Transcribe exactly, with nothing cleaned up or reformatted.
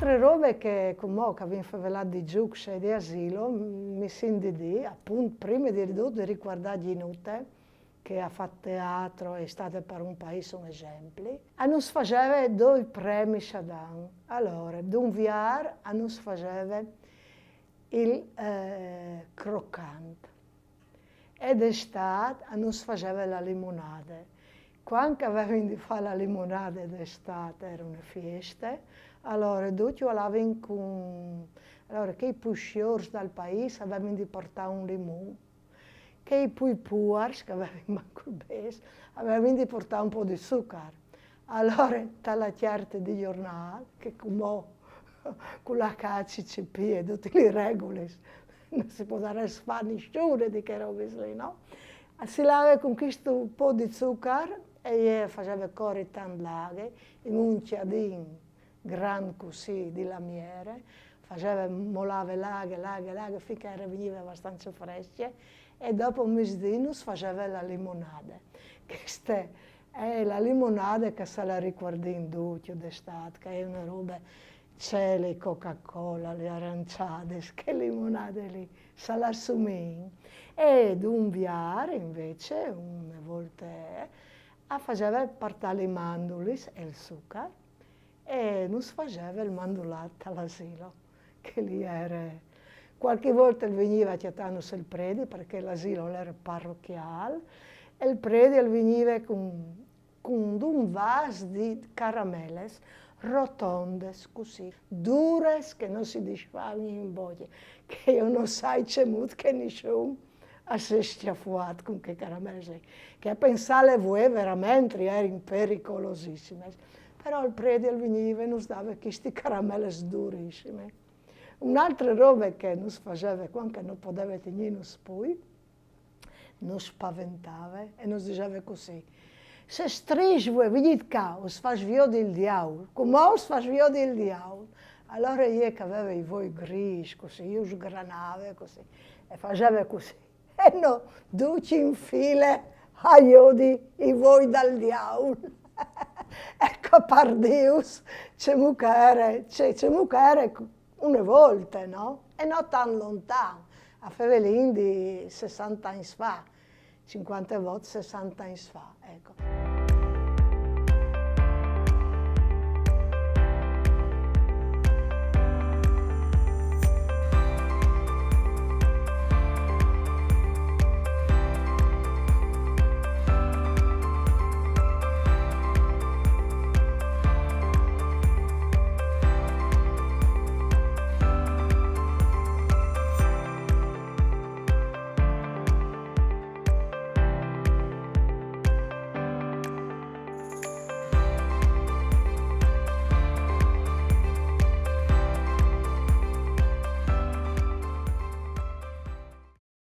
Tre robe che, cumò che vin fevelât di zûcs e di asilo, mi sint di dî, apont, prime di dut di ricuardâ Ginute, che à fat teatro, e je stade par un paîs un esempli. A nus faseve doi premis ad an. Alore, d'Unviar a nus faseve il, eh, crocant. E d'Estât a nus faseve la limonade. Cuant che a vevin di fâ la limonade d'Estât e jere une fieste, alore ducj a lavin cun, alore chei plui siôrs dal paîs a vevin di puartâ un limon, chei plui puars, che a vevin mancul bêçs, a vevin di puartâ un pôc di zucar. Alore, ta la cjarte di gjornâl, che cumò, cu la H A C C P e dutis lis regulis, no si podarès fâ nissune di chês robis li, no? Si lave cun chest pôc di zucar e jê e faseve cori tant la aghe in un cjadin grant cussì di lamiere, faseve, molave la aghe, la aghe, la aghe, fin che e vignive abastance frescje, e dopo misdì nus faseve la limonade. Cheste e je la limonade che se la ricuardìn ducj d'Estât, che e je une robe, ce, la Coca-Cola, lis aranciadis, chê limonade li, se la sumiin. E d'Unviar, invezit, une volte, a faseve puartâ lis mandulis e il zucar, e nus faseve il mandulât tal asilo, che li e jere, cualchi volte al vignive a cjatânus il predi, parcè che l'asilo al jere parochiâl, e il predi al vignive cun, cuntun vâs di caramelis rotondes, cussì, duris, che no si disfan in bocje, che jo no sai cemût che nissun a s'è scjafuât cun chês caramelis li, che a pensâle vuê verementri a jerin pericolosissimis. Però il predi al vignive e nus dave chestis caramelis durissimis. Une altre robe che nus faseve, cuant che no podeve tignînus plui, nus spaventave e nus diseve cussì: Se strisce, vignît ca, us fâs viodi il diaul, cumò us fâs viodi il diaul. Alore jê che a veve i voi gris, cussì, ju sgranave cussì, e faseve cussì. E nô, ducj in file, a jodi i voi dal diaul. Eco, par dîus, cemût che e jere, ce, cemût che e jere une volte, no? E no tant lontan, a fevelìn di sessante agns fa, cincuantevot, sessante agns fa, eco.